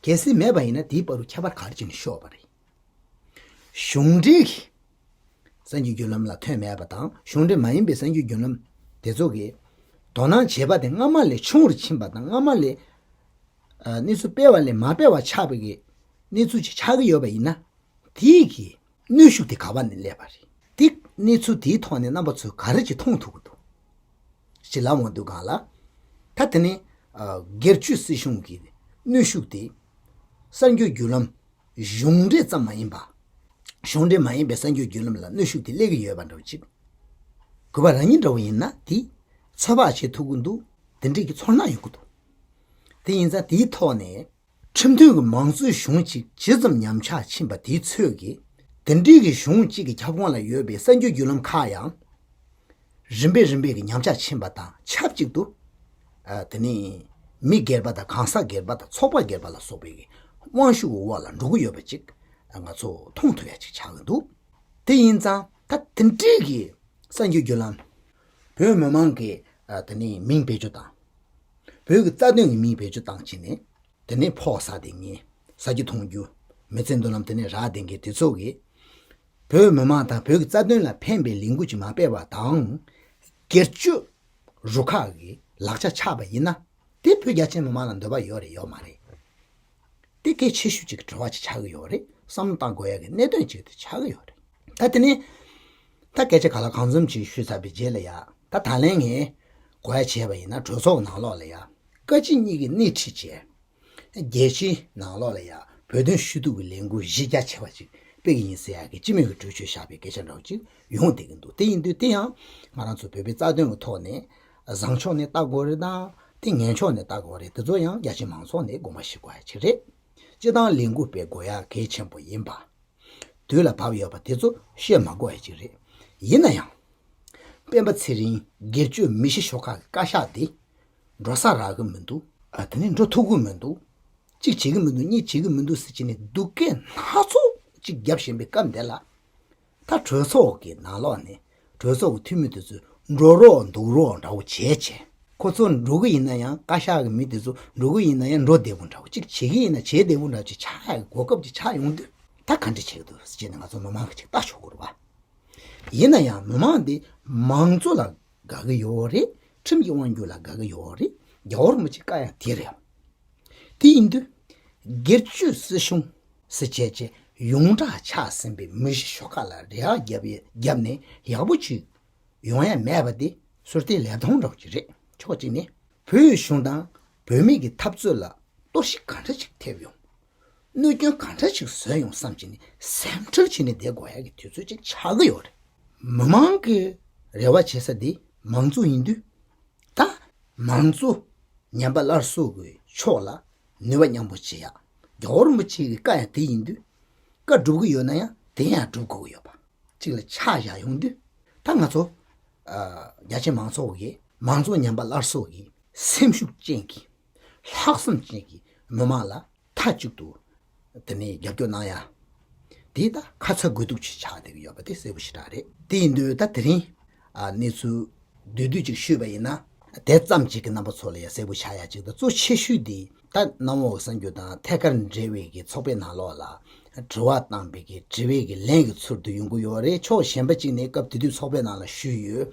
གལ་སྲིད་མེད་པ་ཡིན་ན་དེའི་བར་དུ་ཁྱད་པར་ག་རེ་བྱས་ནས་ཤོར་བ་རེད། གཞུང་འབྲེལ་གྱི་གསར་འགྱུར་བརྒྱུད་ལམ་ལ་ཐོན་མེད་པ་དང་གཞུང་འབྲེལ་མ་ཡིན་པའི་གསར་འགྱུར་བརྒྱུད་ལམ་དེ་ཚོ་གིས་དོ་སྣང་བྱས་པ་དེ་སྔ་མ་ལས་ཆུང་རུ་ཕྱིན་པ་དང་སྔ་མ་ལས། ཨ། གནས་ཚུལ་སྤེལ་བ་ལས་མ་སྤེལ་བ་ཆགས་པའི་གི་གནས་ཚུལ་ཅིག་ཆགས་ཀྱི་ཡོད་པ་ཡིན་ན། དེའི་གི་གནོན་ཤུགས་དེ་ག་བ་ནས་སླེབས་པ་རེད། དེ་གནས་ཚུལ་དེའི་ཐོག་ནས་རྣམ་པ་ཚོས་ག་རེ་ཅིག་མཐོང་ཐུབ་ཀྱི་འདུག་ཅེས་ལབ་འོང་དུས་སྒང་ལ། ད་དེ་ནས། ཨ། སྒེར་གཅོད་སྲིད་གཞུང་གི་གནོན་ཤུགས་དེ་གསར་འགྱུར་བརྒྱུད་ལམ་གཞུང་འབྲེལ་ཙམ་མ་ཡིན་པ། གཞུང་འབྲེལ་མ་ཡིན་པའི་གསར་འགྱུར་བརྒྱུད་ལམ་ལ་གནོན་ཤུགས་དེ་སླེབས་ཀྱི་ཡོད་པ་འདྲ་བོ་ཅིག་གུས་པ་རང་ཉིད་འདྲ་བོ་ཡིན་ན་དེ་ཚོད་དཔག་བྱེད་ཐུབ་ཀྱི་འདུག་དེ་འདྲའི་གི་ཚོར་སྣང་ཡོང་གི་འདུག་དེ་ཡིན་ཙང་དེའི་ཐོག་ནས་ཁྲིམས་མཐུན་གྱི་མང་གཙོའི་གཞུང་གཅིག་ཇི་ཙམ་ཉམས་ཆག་ཕྱིན་པ་དེའི་ཚོད་ཀྱིས་དེ་འདྲའི་གི་གཞུང་གཅིག་གི་ཁྱབ་ཁོངས་ལ་ཡོད་པའི་གསར་འགྱུར་བརྒྱུད་ལམ་ཁག་ཡང་རིམ་པས་རིམ་པས་ཀྱི་ཉམས་ཆག་ཕྱིན་པ་དང་ཆབས་ཅིག་ཏུ། ཨ། དེ་ནི་མི་སྒེར་པ་དང་གང་ཟག་སྒེར་པ་དང་ཚོགས་པ་སྒེར་པ་ལ་སོགས་པའི་གི་དབང་ཤུགས་ཀྱི་འོག་ལ་འགྲོ་གི་ཡོད་པ་ཅིག་ང་ཚོ་མཐོང་ཐུབ་ཡ་ཅིག་ཆགས་ཀྱི་འདུག་དེ་ཡིན་ཙང་ད་དེ་འདྲའི་གི་གསར་འགྱུར་བརྒྱུད་ལམ། བོད་མི་མང་གི། ཨ། དེ་ནི་མིང་བེད་སྤྱོད་དང་། བོད་ཀྱི་རྩ་དོན་གྱི་མིང་བེད་སྤྱོད་བཏང་བྱས་ནས། དེ་ནས་ཕོགས་ཟ་བསྡད་མཁན། ཟ་རྒྱུ་འཐུང་རྒྱུ། མི་ཚེ་མདུན་ལམ་དེ་ནས་རག་བསྡད་མཁན་དེ་ཚོ་གིས། བོད་མི་མང་དང་བོད་ཀྱི་རྩ་དོན་ལ་ཕན་པའི་ལས་འགུལ་ཅིག་མ་སྤེལ་བ་དང་། སྒེར་གཅོད་རུ་ཁག་གི་ལག་ཆ་ཆགས་པ་ཡིན་ན། དེ་བོད་རྒྱ་ཆེ་མི་མང་ལ་འདོད་པ་ཡོད་རེད་ཡོད་མ་རེད། དེ་གལ་ཆེ་ཤོས་ཅིག་གི་དྲི་བ་ཅིག་ཆགས་ཀྱི་ཡོད་རེད། བསམ་བློ་བཏང་དགོས་ཡ་གི་གནད་དོན་ཅིག་དེ་ཆགས་ཀྱི་ཡོད་རེད། ད་དེ་ནས། ད་སྐད་ཆ་ག་ལ་གང་འཚམ་ཅིག་ཞུས་ཚར་བའི་རྗེས་ལ་ཡ། ད་ད་ལན་ངས་གོ་ཡ་བྱས་པ་ཡིན་ན་གྲོས་ཚོགས་ནང་ལོགས་ལ་ཡ། བཀའ་སྤྱི་གཉིས་ཀྱིས་སྣེ་ཁྲིད་བྱས། རྒྱལ་སྤྱིའི་ནང་ལོགས་ལ་ཡ་བོད་དོན་ཞུ་གཏུག་གི་ལས་འགུལ་གཞི་རྒྱ་ཆེ་བ་ཅིག་སྤེལ་གྱི་ཡིན་ཟེར་ཡ་གི་སྤྱི་མོས་ཀྱི་གྲོས་ཆོད་བཞག་པའི་སྐད་ཆ་འདྲ་བོ་ཅིག་ཡོང་བསྡད་ཀྱི་འདུག་དེ་ཡིན་དུས་དེ་ཡང་ང་རང་ཚོ་བོད་པའི་རྩ་དོན་གྱི་ཐོག་ནས་བཟང་ཕྱོགས་ནས་ལྟ་དགོས་རེད་དང་དེ་ངན་ཕྱོགས་ནས་ལྟ་དགོས་རེད། དེ་ཚོ་ཡང་རྒྱ་ཆེ་མང་ཚོགས་ནས་དགོངས་པ་བཞེས་དགོས་ཡ་ཅིག་རེད། སྤྱི་བཏང་ལས་འགུལ་སྤེལ་དགོས་ཡ་གལ་ཆེན་པོ་ཡིན་པ། དུས་ལ་བབ་ཡོད་པ་དེ་ཚོ་བཤད་མ་དགོས་ཡ་ཅིག་རེད། ཡིན་ན་ཡང་། སྤེན་པ་ཚེ་རིང་སྒེར་གཅོད་མི་ཤི་ཤོག་ཁག་གི་བཀའ་ཤག་དེ། འགྲོ་ས་རག་གི་མི་འདུག་ཨ། དེ་ནས་འགྲོ་ཐུབ་གི་མི་འདུག་གཅིག་བྱེད་གི་མི་འདུག་གཉིས་བྱེད་གི་མི་འདུག་ཟེར་བྱས་ནས་སྡུག་སྐད་སྣ་ཚོགས་ཅིག་བརྒྱབ་བཞིན་པའི་སྐབས་འདི་ལ། ད་གྲོས་ཚོགས་ཀྱི་ནང་ལོགས་ནས་གྲོས་ཚོགས་ཀྱི་འཐུས་མི་དེ་ཚོས་འགྲོ་རོགས་འདུག་རོགས་འདྲ་བོ་བྱས་བྱས། ཁོ་ཚོ་འགྲོ་གི་ཡིན་ན་ཡང་བཀའ་ཤག་གི་མི་དེ་ཚོ་འགྲོ་གི་ཡིན་ན་ཡང་འགྲོ་བདེ་པོ་འདྲ་བོ་གཅིག་བྱེད་ཀྱི་ཡིན་ན་བྱེད་བདེ་པོ་འདྲ་བོ་ཅིག་ཆགས་ཡག་གི་གོ་སྐབས་ཅིག་ཆགས་ཡོང་དུས་ད་ག་འདྲ་བྱེད་ཀྱི་འདུག་ཟེར་བྱས་ནས་ང་ཚོ་མི་མང་གིས་ཅིག་ལྟ་ཆོག་གི་རེད་བ། ཡིན་ན་ཡང་མི་མང་འདི་མང་གཙོ་ལ་དགའ་གི་ཡོད་རེད། ཁྲིམས་ཀྱི་དབང་སྒྱུར་ལ་དགའ་གི་ཡོད་རེད། རྒྱལ་བ་རིན་པོ་ཆེ་བཀའ་ཡང་དེ་རེད། དེ་ཡིན་དུས། སྒེར་གཅོད་སྲིད་གཞུང་ཟེར་བྱས་བྱས་ཡོངས་གྲགས་ཆགས་ཟིན་པའི་མི་ཤི་ཤོག་ཁག་ལ་རེ་བ་བརྒྱབ་ཡས་བརྒྱབ་ནས་ཡག་པོ་ཅིག་ཡོང་ཡ་མེད་པ་དེ་ཟུར་བལྟས་ལས་སྟངས་འདྲ་བོ་ཅིག་རེད། ཕྱོགས་གཅིག་ནས་བོད་གཞུང་དང་བོད་མི་གི་འཐབ་རྩོད་ལ་གཏོར་བཤིག་ག་འདྲ་ཅིག་ཐེབས་ཡོང་། གནོད་སྐྱོན་ག་འདྲ་ཅིག་བཟོས་ཡོང་བསམ་བྱས་ནས་སེམས་ཁྲལ་བྱས་ནས་བསྡད་དགོས་ཡ་གི་དུས་ཚོད་ཅིག་ཆགས་ཀྱི་ཡོད་རེད། མི་མང་གི་རེ་བ་བྱེད་ས་དེ་མང་གཙོ་ཡིན་དུས། ད་མང་གཙོ་ ཉན་པ་སླར་གསོ་གི་ཕྱོགས་ལ་ནུས་པ་མཉམ་སྤུངས་བྱེད་ཡ། རྒྱལ་བ་རིན་པོ་ཆེ་གི་བཀའ་ཡང་དེ་ཡིན་དུས། བཀའ་སྒྲུབ་གི་ཡོད་ན་ཡང་དེ་ཡང་སྒྲུབ་དགོས་ཀྱི་ཡོད་པ། གཅིག་ལ་ཆ་བཞག་ཡོང་དུས། ད་ང་ཚོ་ཨ་རྒྱ་ཆེ་མང་ཚོགས་ཀྱི་མང་གཙོ་ཉམས་པ་སླར་གསོ་གི་སེམས་ཤུགས་ཅན་གྱི་ལྷག་བསམ་ཅན་གྱི་མི་མང་ལ་མཐའ་གཅིག་ཏུ་དེ་ནས་རྒྱབ་སྐྱོར་གནང་ཡ། དེ་ད་ཁ་ཚ་དགོས་གཏུགས་ཅིག་ཆགས་བསྡད་ཀྱི་ཡོད་པ་དེ་གསལ་པོ་ཞེ་དྲག་རེད། དེ་ཡིན་དུས་ད་དེ་རིང་ཨ་གནས་ཚུལ་བསྡུས་བསྡུས་ཅིག་ཞུས་པ་ཡིན་ན། དེ་ཙམ་ཅིག་གི་རྣམ་པ་ཚོ་ལ་ཡ་གསལ་པོ་ཆགས་ཡ་ཅིག་དང་། གཙོ་ཆེ་ཤོས་དེ་ད་གནམ་འོག་གི་གསར་འགྱུར་དང་ཐད་ཀར་འབྲེལ་བའི་གི་ཚོགས་པའི་ནང་ལོགས་ལ་དྲི་བ་བཏང་པའི་གི་དྲི་བའི་གི་ལན་གྱི་ཚུལ་དུ་ཡོང་གི་ཡོད་རེད། ཕྱོགས་གཞན་པ་ཅིག་ནས་སྐབས་དེ་དུས་ཚོགས་པའི་ནང་ལ་ཞུས་ཡོད།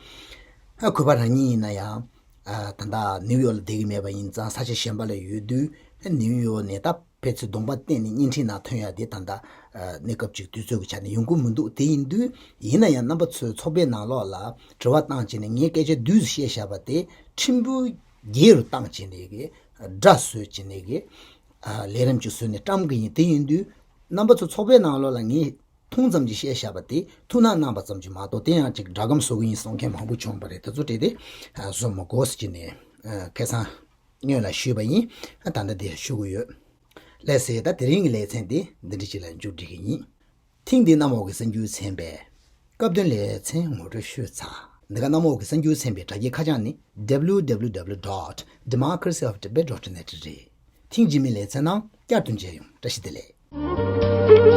ཨ་གུས་པ་རང་ཉིད་ཡིན་ན་ཡང་ཨ་ད་ལྟ་ནིའུ་ཡོག་ལ་བསྡད་ཀྱི་མེད་པ་ཡིན་ཙང་ས་ཆ་གཞན་པ་ལ་ཡོད་དུས། ཨ་ནིའུ་ཡོག་ནས་ད་ཕན་ཚུན་གདོང་པ་བསྟན་ནས་བརྙན་འཕྲིན་ནང་ཐོན་ཡ་དེ་ད་ལྟ་ཨ་གནས་སྐབས་ཅིག་དུས་ཚོད་ཀྱི་ཆ་ནས་ཡོང་གི་མི་འདུག་དེ་ཡིན་དུས་ཡིན་ན་ཡང་རྣམ་པ་ཚོས་ཚོགས་པའི་ནང་ལོགས་ལ་དྲི་བ་བཏང་བྱས་ནས་ངས་སྐད་ཆ་བསྡུས་སུ་བཤད་བཞག་པ་དེ་ཕྲན་བུ་རྒྱས་རུ་བཏང་བྱས་ནས་གི་སྒྲ་བཟོས་བྱས་ནས་གི་ཨ་ལས་རིམ་ཅིག་བཟོས་ནས་བཀྲམ་གི་ཡིན། དེ་ཡིན་དུས་རྣམ་པ་ཚོ་ཚོགས་པའི་ནང་ལོགས་ལ་ངས་ཐུང་ཙམ་ཅིག་བཤད་བཞག་པ་དེ་ཐུགས་སྣང་གནང་བ་ཙམ་ཅིག་མ་གཏོགས། དེ་ཡང་ཅིག་སྒྲ་སྒམ་བཟོ་གི་ཡིན་གསུང་མཁན་མང་པོ་བྱུང་བ་རེད། དེ་ཚོ་བྲིས་ཏེ་ཨ་བཟོ་མི་དགོས་ཟེར་གྱི་ནས་ཨ་ཁ་སང་སྔོན་ལ་ཞུས་པ་ཡིན། ཨ་ད་ལྟ་དེ་ཞུ་གི་ཡོད། ལགས་སེ། ད་དེ་རིང་གི་ལེ་ཚན་དེ་འདི་འདྲ་ཅིག་ལ་མཇུག་སྒྲིལ་གི་ཡིན། ཐེངས་འདིའི་གནམ་འོག་གི་གསར་འགྱུར་ཚན་པའི་སྐབས་དོན་ལེ་ཚན་ངོ་སྤྲོད་ཞུས་ཚར། འདི་ག་གནམ་འོག་གི་གསར་འགྱུར་ཚན་པའི་དྲ་རྒྱའི་ཁ་བྱང་ནི་W W W dot democracy of tibet dot net རེད། ཐེངས་རྗེས་མའི་ལེ་ཚན་ནང་བསྐྱར་དུ་མཇལ་ཡོང་། བཀྲ་ཤིས་བདེ་ལེགས།